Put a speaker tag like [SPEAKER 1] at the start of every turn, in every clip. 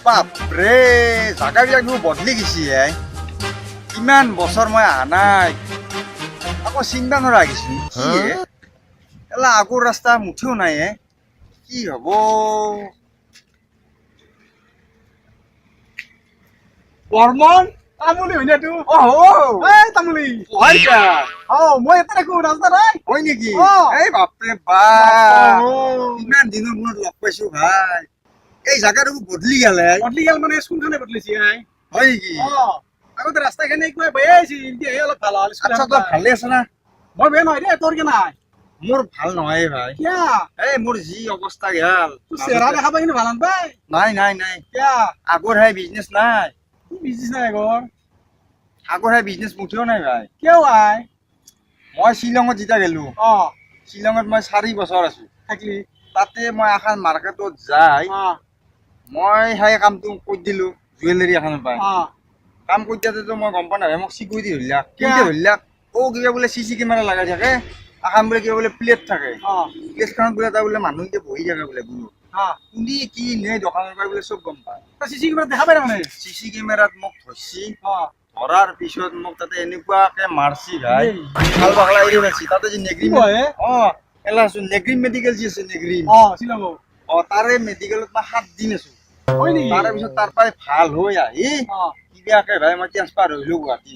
[SPEAKER 1] বাপৰে, জাগাবিলাক দেখোন বদলি গৈছে হে। ইমান বছৰ মই অহা নাই, আকৌ চিন্তা নৰা গৈছো। কি হে এলা, আগৰ ৰাস্তা মুঠেও নাই হে। কি হ'ব?
[SPEAKER 2] বৰ্মন তামুলী হয় নে তোৰ?
[SPEAKER 1] অ।
[SPEAKER 2] এই তামুলী।
[SPEAKER 1] পঢ়াইছা?
[SPEAKER 2] অ, মই ইয়াতে থাকো, ৰাস্তা নাই।
[SPEAKER 1] হয় নেকি?
[SPEAKER 2] অ।
[SPEAKER 1] এই বাপৰে বাপ, ইমান দিনৰ মূৰত লগ পাইছো ভাই। এই জাগাটো বদলি গেল হে।
[SPEAKER 2] বদলি গেল মানে স্কুলখনে বদলিছে I.
[SPEAKER 1] হয় নেকি?
[SPEAKER 2] অ, আগতে ৰাস্তাখিনি কিবা বেয়া আছিল, এতিয়া অলপ ভাল হ'ল।
[SPEAKER 1] আচ্ছা, তই ভালে আছ না?
[SPEAKER 2] মই বেয়া নহয় দেই, তোৰ কি নাই?
[SPEAKER 1] মোৰ ভাল নহয় ভাই।
[SPEAKER 2] কিয়া?
[SPEAKER 1] এই মোৰ যি অৱস্থা গেল।
[SPEAKER 2] তোৰ চেহেৰা দেখা পাই কিন্তু ভাল নাপায়।
[SPEAKER 1] নাই নাই নাই।
[SPEAKER 2] কিয়া?
[SPEAKER 1] আগৰ সেই বিজনেছ নাই।
[SPEAKER 2] কি বিজনেছ নাই আগৰ?
[SPEAKER 1] আগৰ সেই বিজনেছ মুঠেও নাই ভাই।
[SPEAKER 2] কিয় আই?
[SPEAKER 1] মই শ্বিলঙত যেতিয়া গেলো, শ্বিলঙত মই 4 বছৰ আছো।
[SPEAKER 2] থাকলি।
[SPEAKER 1] তাতে মই এখন মাৰ্কেটত যাই মই সেই কামটো কৰি দিলো, জুৱেলাৰী এখনৰ পাই কাম কৰি দিয়াতেতো মই গম পোৱা নাই, মোক চিকিউৰিটি ধৰিলাক। কেনেকে ধৰিলাক? অ, কিবা বোলে চি চি কেমেৰা লগাই থাকে, এখন বোলে কিবা বোলে প্লেট থাকে, প্লেটখনত বোলে এটা বোলে মানুহ এতিয়া বহি থাকে বোলে বুঢ়ো। কোনে কি নে দোকানৰ পৰা বোলে চব গম পায়।
[SPEAKER 2] তই চি চি কেমেৰা দেখা পাই তাৰমানে?
[SPEAKER 1] চি চি কেমেৰাত মোক ধৰছি। ধৰাৰ পিছত মোক তাতে এনেকুৱাকে মাৰছি ভাই, ভাল পাগলা এৰি পেলাইছি। তাতে যি
[SPEAKER 2] কি
[SPEAKER 1] নেগ্ৰিম
[SPEAKER 2] কয় হে?
[SPEAKER 1] অ, এলাচোন, নেগ্ৰিম মেডিকেল যি আছে, নেগ্ৰিম।
[SPEAKER 2] অ, শ্বিলঙত।
[SPEAKER 1] অ, তাৰে মেডিকেলত মই 7 দিন আছো।
[SPEAKER 2] হয় নেকি?
[SPEAKER 1] তাৰে পিছত তাৰ পৰাই ভাল হৈ আহি কিবাকে ভাই মই ট্ৰেন্সফাৰ হইলো গুৱাহাটী।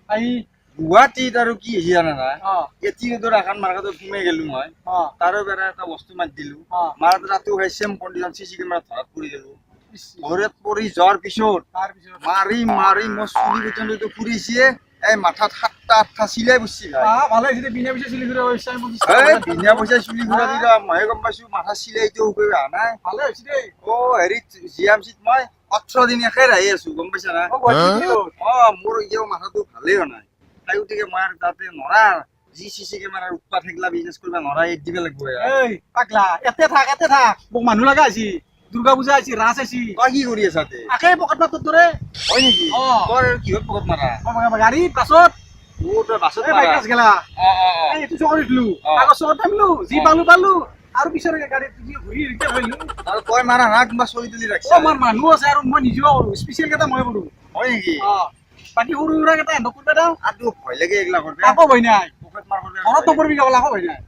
[SPEAKER 2] আহি।
[SPEAKER 1] গুৱাহাটীত আৰু কি হৈছে জানা না? এটি ৰোডৰ এখন মাৰ্কেটত সোমাই গেলো মই। তাৰো পৰা এটা বস্তু মাৰি দিলো। মাৰ তাতো সেই চেম কণ্ডিশ্যন, চি চি কেমেৰাত ধৰাত পৰি গেলো। ঘৰত পৰি যোৱাৰ পিছত
[SPEAKER 2] তাৰপিছত?
[SPEAKER 1] মাৰি মাৰি মোৰ চুলি পৰ্যন্ত ফুৰিছে, এই মাথাত সাতটা আঠটা চিলাই বুজছি ভাই।
[SPEAKER 2] ভালে হৈছে দে, বিনা পইচা চুলি ঘূৰা পইচা।
[SPEAKER 1] এই বিনা পইচা চুলি ঘূৰা দিলা, ময়ে গম পাইছো, মাথা চিলাইটো শুকাই অহা নাই।
[SPEAKER 2] ভালে হৈছে দেই।
[SPEAKER 1] অ, হেৰিত জি এম চিত মই 18 দিন একেৰাহে আছো, গম পাইছা না?
[SPEAKER 2] অ, গুৱাহাটীত?
[SPEAKER 1] অ, মোৰ এতিয়াও মাথাটো ভালেই হোৱা নাই। তাই গতিকে মই আৰু তাতে নৰা, যি চি চি কেমেৰাৰ উৎপাত, সেইগিলা বিজনেছ কৰিব নৰা, এড দিব লাগিব ইয়াৰ।
[SPEAKER 2] এই পাগলা, ইয়াতে থাক, ইয়াতে থাক। মোক মানুহ লগা হৈছে, দুৰ্গা পূজা আহিছে, ৰাস আহিছে।
[SPEAKER 1] তই কি কৰি আছা তে?
[SPEAKER 2] আকে পকেট মাৰ দৰে।
[SPEAKER 1] হয় নেকি?
[SPEAKER 2] অ।
[SPEAKER 1] তই আৰু কিহত পকেট মাৰা?
[SPEAKER 2] মই গাড়ী, বাছত।
[SPEAKER 1] অ, তই বাছত
[SPEAKER 2] এই
[SPEAKER 1] মাৰা?
[SPEAKER 2] বাইকাছ গেলা।
[SPEAKER 1] অ অ অ
[SPEAKER 2] এই এইটো চকত উঠিলো, আগৰ চকত নামিলো, যি পালো পালো, আৰু পিছৰ গাড়ীত যি ঘূৰি ৰিটাৰ্ণ কৰিলো।
[SPEAKER 1] আৰু তই মাৰা না কোনোবা চলি তুলি ৰাখছা?
[SPEAKER 2] অ, আমাৰ মানুহ আছে আৰু মই নিজেও কৰো, স্পেচিয়েল কেইটা মই কৰো।
[SPEAKER 1] হয় নেকি?
[SPEAKER 2] অ, বাকী সৰু সুৰা কেইটা এহঁতক কৰিব দাও।
[SPEAKER 1] আৰু ভয় লাগে এইগিলা কৰবে।
[SPEAKER 2] একো ভয় নাই।
[SPEAKER 1] পকেট মাৰ কৰবে।
[SPEAKER 2] ধৰত নপৰিবি কেৱল, একো ভয় নাই।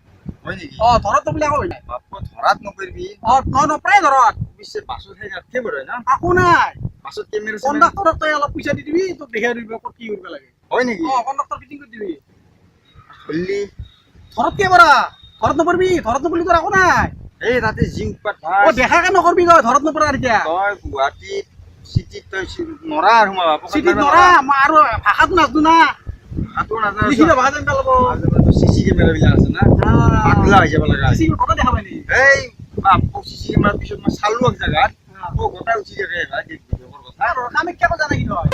[SPEAKER 1] হয় নেকি?
[SPEAKER 2] অ, ধৰত নপৰিলে একো ভয় নাই।
[SPEAKER 1] বাপ, ধৰাত নপৰিবি?
[SPEAKER 2] অ, নহয়, নপৰে ধৰত।
[SPEAKER 1] পিছে বাছত সেই ৰাখে বঢ়াই না?
[SPEAKER 2] একো নাই।
[SPEAKER 1] বাছত কেমেৰা?
[SPEAKER 2] কণ্ডাক্টৰক তই অলপ পইচা দি দিবি, তোক দেখাই দিব ক'ত কি কৰিব লাগে।
[SPEAKER 1] হয় নেকি?
[SPEAKER 2] অ, কণ্ডাক্টৰ ফিটিং কৰি দিবি।
[SPEAKER 1] ধৰলি।
[SPEAKER 2] ধৰত কিয় পৰা? ধৰত নপৰিবি, ধৰত নপৰিলি তোৰ একো নাই।
[SPEAKER 1] এই তাতে যি উৎপাত ভাই।
[SPEAKER 2] অ, দেখাকে নকৰবি তই, ধৰত নপৰা তেতিয়া।
[SPEAKER 1] তই গুৱাহাটীত চিটিত তই নৰা আৰু সোমাবা পকেট
[SPEAKER 2] চিটিত
[SPEAKER 1] মাৰিব।
[SPEAKER 2] নৰা মই, আৰু ভাষাটো নাজনো না।
[SPEAKER 1] ভাষাটো নাজানো।
[SPEAKER 2] লিখিত ভাষা জানিব লাগিব।
[SPEAKER 1] চি চি কেমেৰা বিলাক আছে না, পাগলা হৈ যাব লগা।
[SPEAKER 2] চি কথা দেখা পাই নেকি?
[SPEAKER 1] এই বাপ, চি চি কেমেৰাৰ পিছত মই চালো এক জাগাত, অ, গোটাই উঠি থাকে ভাই ভিডিঅ'ৰ কথা।
[SPEAKER 2] আৰু কামাখ্যাকো জানে কি তই?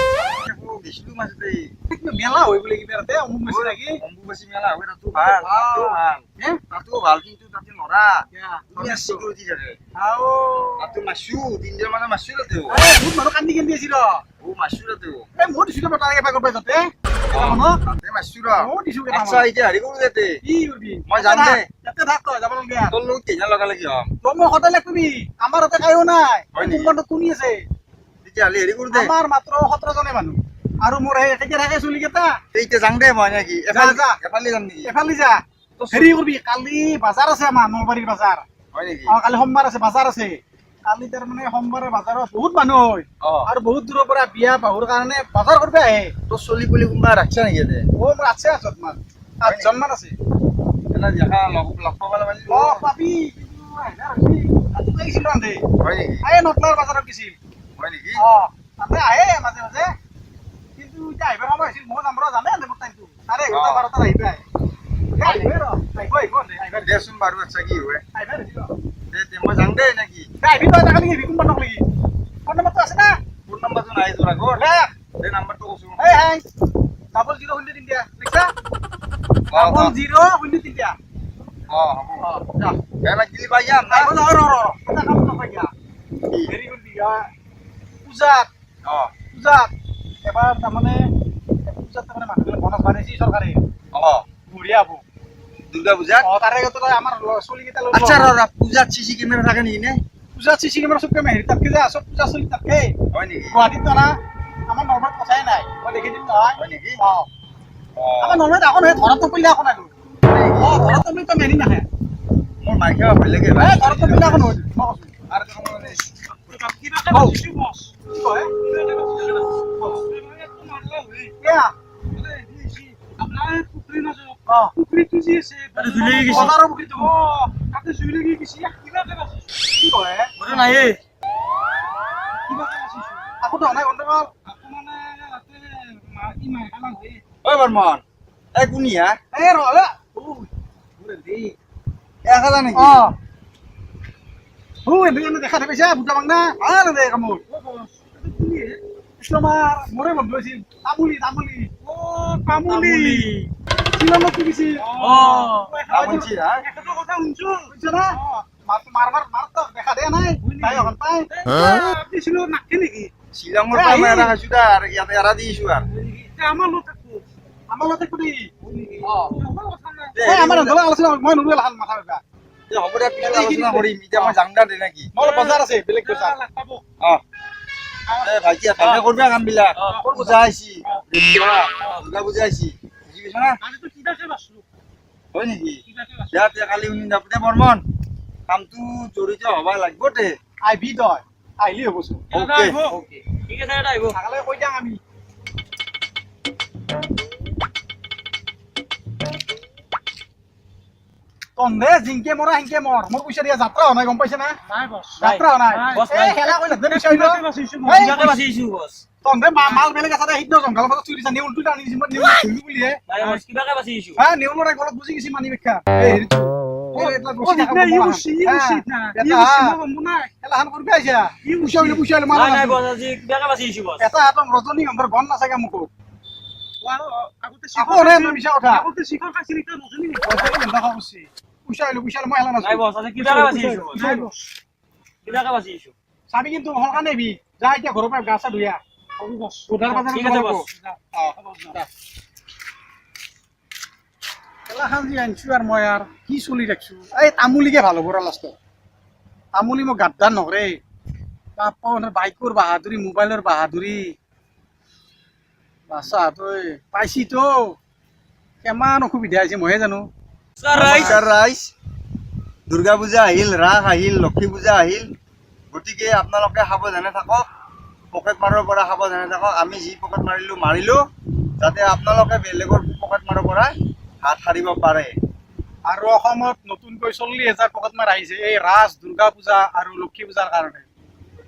[SPEAKER 1] আকৌ গেছিলো মাজতে।
[SPEAKER 2] কিবা মেলা হয় বোলে কিবা তাতে, অম্বুবাচী নেকি?
[SPEAKER 1] অম্বুবাচী মেলা হয়, তাতো ভাল, তাতো ভাল।
[SPEAKER 2] হে?
[SPEAKER 1] তাতো ভাল, কিন্তু তাতে নৰা, ধুনীয়া চিকিউৰিটি থাকে।
[SPEAKER 2] আও।
[SPEAKER 1] তাতো মাৰছো, তিনিজন মানে মাৰছো তাতেও।
[SPEAKER 2] এই বহুত মানুহ কান্দি কান্দি আছিল।
[SPEAKER 1] অ, মাৰছো তাতেও।
[SPEAKER 2] এই মই দিছো তাৰে এপাকৰ পাই তাতে কেইটামানক।
[SPEAKER 1] তাতে মাৰছো ৰ।
[SPEAKER 2] ময়ো দিছো
[SPEAKER 1] আচ্ছা।
[SPEAKER 2] কেইটামান।
[SPEAKER 1] এতিয়া হেৰি কৰো তাতে।
[SPEAKER 2] কি কৰিবি?
[SPEAKER 1] মই যাম দে।
[SPEAKER 2] ইয়াতে থাক, তই যাব নালাগে।
[SPEAKER 1] তোৰ লগত কেইজন লগা লাগি হ'ম?
[SPEAKER 2] তই মই সদায় লাগবি, আমাৰ তাতে কায়ো নাই।
[SPEAKER 1] হয় নেকি?
[SPEAKER 2] কোম্পানীত কোনি আছে?
[SPEAKER 1] তেতিয়াহ'লে হেৰি কৰো দে।
[SPEAKER 2] আমাৰ মাত্ৰ 17 জনে মানুহ আৰু মোৰ সেই কেতিয়া থাকে চুলি কেইটা।
[SPEAKER 1] এতিয়া যাং দে মই নেকি? এফালে
[SPEAKER 2] যা।
[SPEAKER 1] এফালে যাম নেকি?
[SPEAKER 2] এফালে যা। হেৰি কৰিবি, কালি বাজাৰ আছে আমাৰ নলবাৰীৰ বাজাৰ।
[SPEAKER 1] হয় নেকি?
[SPEAKER 2] অ, কালি সোমবাৰ আছে, বাজাৰ আছে কালি। তাৰমানে সোমবাৰে বাজাৰত বহুত মানুহ হয় আৰু বহুত দূৰৰ পৰা বিয়া বাহুৰ কাৰণে বাজাৰ কৰিব আহে।
[SPEAKER 1] তোৰ চলি পুলি কোনোবা ৰাখছা নেকি ইয়াতে?
[SPEAKER 2] অ, মোৰ আছে, আঠজনমান, আঠজনমান আছে।
[SPEAKER 1] এনে দেখা লগ লগ পাব পাৰিলো।
[SPEAKER 2] অ, পাবি, কিন্তু আহিলে আহিবি। ৰাতিপুৱা আহিছিল ৰান্ধে।
[SPEAKER 1] হয় নেকি?
[SPEAKER 2] এই নটলাৰ বাজাৰত গৈছিল।
[SPEAKER 1] হয় নেকি?
[SPEAKER 2] অ, তাতে আহে মাজে মাজে, কিন্তু এতিয়া আহিবৰ সময় হৈছিল, ময়ো যাম ৰ, যামেই মোৰ টাইমটো 11:30 12টাত আহি পাই। এই আহিবই ৰ, আহিব আহিব দে, আহিব দে।
[SPEAKER 1] দেচোন বাৰু, আচ্ছা কি হয়।
[SPEAKER 2] আহিব ধৰিব।
[SPEAKER 1] দে দে, মই যাং দে নেকি?
[SPEAKER 2] দে, আহিবি তই, কালি আহিবি। কোনবা নকলি ফোন নম্বৰটো আছে না?
[SPEAKER 1] ফোন নম্বৰটো নাই তোৰ আগৰ।
[SPEAKER 2] লেখ।
[SPEAKER 1] দে, নাম্বাৰটো কৈছো।
[SPEAKER 2] এই হাই, 000 3টা লিখছা?
[SPEAKER 1] অ।
[SPEAKER 2] 000 3টা।
[SPEAKER 1] অ, হ'ব।
[SPEAKER 2] অ, যা।
[SPEAKER 1] দে, মই দিলি পাই যাম না?
[SPEAKER 2] আহিব নহয়, ৰ ৰ ৰ, এটা কাম নকয় কিয়া। হেৰি কৰিবি, পূজাত পূজাত এবাৰ তাৰমানে পূজাত তাৰমানে মানুহবিলাক বনাছ বাঢ়িছে চৰকাৰে। বঢ়িয়া হ'ব।
[SPEAKER 1] দুৰ্গা পূজাত?
[SPEAKER 2] অ, তাৰে আগতে তই আমাৰ চলিকেইটা লৈ
[SPEAKER 1] আচ্ছা, ৰ ৰ, পূজাত চি চি কেমেৰা থাকে নেকি নে?
[SPEAKER 2] পূজাত চি চি কেমেৰা চব কেমেৰা হেৰি তাতকে যা, চব পূজা চলি তাতকে।
[SPEAKER 1] হয় নেকি?
[SPEAKER 2] গুৱাহাটীত না, আমাৰ নলবাৰীত কথাই নাই, মই দেখি দিম নহয়।
[SPEAKER 1] হয় নেকি?
[SPEAKER 2] অ, আমাৰ নলবাৰীত আকৌ নহয়, ধৰাত নপৰিলে আকৌ নাই। অ, ধৰাত নপৰিলে তই মেলি নাখে।
[SPEAKER 1] মোৰ মাইকে ভয় লাগে।
[SPEAKER 2] এই ধৰাত নপৰিলে আকৌ নহয়, মই কৈছো।
[SPEAKER 1] আৰু মানে
[SPEAKER 2] কি কয়? এয়া অ, বজাৰৰ পুখুৰীটো কি কয়? আকৌ তো নাই গণ্ডগোল।
[SPEAKER 1] ঐ বৰ্মন, এই কোনি হা?
[SPEAKER 2] এই ৰ, এ।
[SPEAKER 1] এখালা নেকি?
[SPEAKER 2] অ, ও এনে দেখা পাইছা বুটা বাংনা ভাল দে কামোৰ। ইছলামাৰ মোৰে বন্ধু আছিল, তামুলী, তামুলী, তামুলী শ্বিলঙত গৈছিল।
[SPEAKER 1] তামুলছি হা?
[SPEAKER 2] বুজিছ না, মাৰ মাৰ মাৰ, তো দেখা দিয়া নাই তাই এখন পাই।
[SPEAKER 1] শ্বিলঙৰ পৰা মই এৰা খাইছো দা, আৰু ইয়াতে এৰা দিছো আৰু।
[SPEAKER 2] আমাৰ লগত থাকো দেই। অ, এই আমাৰ অঞ্চলত আলোচনা মই নৰো এলাহান মাথা বেয়া।
[SPEAKER 1] হ'ব দে, পিছত আলোচনা কৰিম। এতিয়া মই যাং দা দে নেকি?
[SPEAKER 2] মই অলপ বজাৰ আছে, বেলেগ বজাৰ।
[SPEAKER 1] অ, এ ভাইটি, ভালকে কৰবা কামবিলাক। পূজা আহিছি, দুৰ্গা পূজা আহিছি, বুজি পাইছ না? হয় নেকি? দে তে, কালি শুনিম দে। বৰ্মন, কামটো জড়িত হবা লাগব দে।
[SPEAKER 2] আহিবি তই, আহিলি হ'বচোন।
[SPEAKER 1] অ'কে।
[SPEAKER 3] ঠিক আছে, আহিব।
[SPEAKER 2] একেলগে কৈ যাম আমি। তন্ধে জিংকে মৰা সিংকে মৰ, মোৰ পইচা দিয়া যাত্ৰা হোৱা নাই, গম পাইছে না? যাত্ৰা হোৱা নাই।
[SPEAKER 3] বছ,
[SPEAKER 2] এই
[SPEAKER 3] নাই।
[SPEAKER 2] খেলা কৰি নাথাকে পইচা হইলো। এই
[SPEAKER 3] কিবাকে বাচিছো বছ।
[SPEAKER 2] তন্ধে মাল বেলেগ আছে, সিদ্ধ জংঘলৰ মাজত চুৰি চানি উল্টো টানি দিছি, মই নেউল ধৰিলো বুলিহে।
[SPEAKER 3] নাই বছ, কিবাকে বাচিছো।
[SPEAKER 2] হা, নেউলৰ গলত বুজি গৈছি মানি বেক্ষা। এই হেৰিটো এই এটা ৰছী থকা বমা। এটা এলাহান কৰবি আহিছা। পইচা হইলো, পইচা হইলো, মাল
[SPEAKER 3] নাই নাই বছ, আজি কিবাকে বাচিছো বছ।
[SPEAKER 2] এটা হাতত ৰজনীগন্ধাৰ গন নাচাগে মুখত। আকৌ নাই, মই মিছা কথা। ৰজনীগন্ধা খাব খুজিছি। পইচা হইলো, পইচা হইলো, মই হেলা নাচো।
[SPEAKER 3] নাই বছ, আজি কিবাকে বাচিছো বছ।
[SPEAKER 2] পইচা হইলো।
[SPEAKER 3] কিবাকে বাচিছো।
[SPEAKER 2] চাবি কিন্তু সোনকালে আহিবি। যা এতিয়া ঘৰৰ পৰা গা চা ধুই আহ। গোধাৰ বাজাৰত
[SPEAKER 3] ঠিক আছে
[SPEAKER 2] যাব
[SPEAKER 3] বছ।
[SPEAKER 2] লাগিব। অ, যা। খেলাখন যি আনিছো আৰু মই আৰু কি চলি ৰাখিছো। এই তামুলীকে ভাল হ'ব ৰ লাষ্টত। তামুলী মোক গাদ্দাৰ নকৰে। বাপ্পা, বাইকৰ বাহাদুৰি, মোবাইলৰ বাহাদুৰি, বাচা তই পাইছি তো কিমান অসুবিধা হৈছে মইহে জানো।
[SPEAKER 1] নমস্কাৰ ৰাইজ, দুৰ্গা পূজা আহিল, ৰাস আহিল, লক্ষী পূজা আহিল। গতিকে আপোনালোকে সাৱধানে থাকক, পকেট মাৰৰ পৰা সাৱধানে থাকক। আমি যি পকেট মাৰিলোঁ মাৰিলোঁ, যাতে আপোনালোকে বেলেগৰ পকেট মাৰৰ পৰা হাত সাৰিব পাৰে।
[SPEAKER 2] আৰু অসমত নতুনকৈ 40,000 পকেট মাৰ আহিছে এই ৰাস, দুৰ্গা পূজা আৰু লক্ষী পূজাৰ কাৰণে।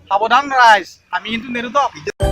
[SPEAKER 2] সাৱধান ৰাইজ, আমি কিন্তু নেৰো।